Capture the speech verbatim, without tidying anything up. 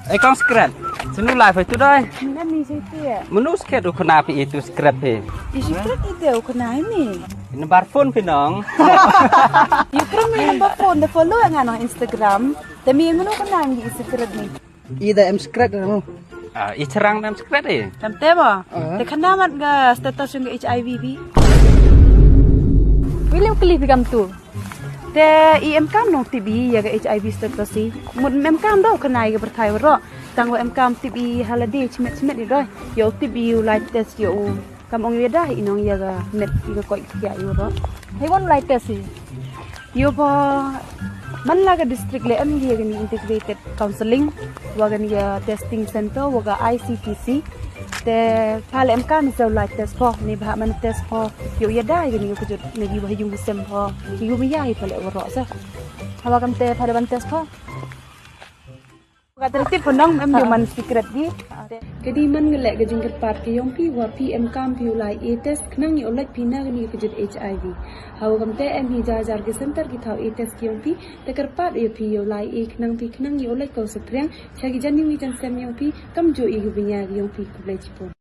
Ei kong Secret. Sunu lai phi tu doi. Ngan ni siti ya. Munu Secret u khana phi itu Secret phi. Isi Secret ide u khana ini. Number phone phi nong. Yu krum ni number phone de follow nga nong Instagram. Te mi munu khana ngi isi Secret ni. Ida em Secret mo. Ah, i cherang em Secret eh. Tam te mo. Te khana mat ga status yung H I V bi. Wili u kli phi kam tu. Te i em kam nong tip i ya ga H I V status i. Mut em kam do khana i ga berthai waro. Tang wa em kam tip i halade chimet chimet i doi. Yo tip i u lai test yo u. Kam ong ya dah i nong ya ga met i ga koi kia i waro. Hei wan lai test i. Yo ba man la ga district le em ya ga ni integrated counseling wa ga ni ya testing center wa ga I C T C. Te pha le em kam i sa u lai test pho ni ba man test pho. Yo ya dah i ga ni yo kujut ni yo ba yung sem pho. Yo ba ya i pha le waro sa. Hawa kam te pha le ban test pho. Ka tip pho nong em yo man Secret di. Ka di man ngi leh ka jingkyrpad ka yong phi wa phi em kam phi u lai i test khnang i u lait phi na ka ni ka jut H I V. Hawa kam te em hi jar jar ki center ki thaw i test ki yong phi te kyrpad i phi u lai i khnang phi khnang i u lait ka u satriang cha ki jan ni wi jan sem yong phi kam jo i ki binya ki yong phi ku blai chipon.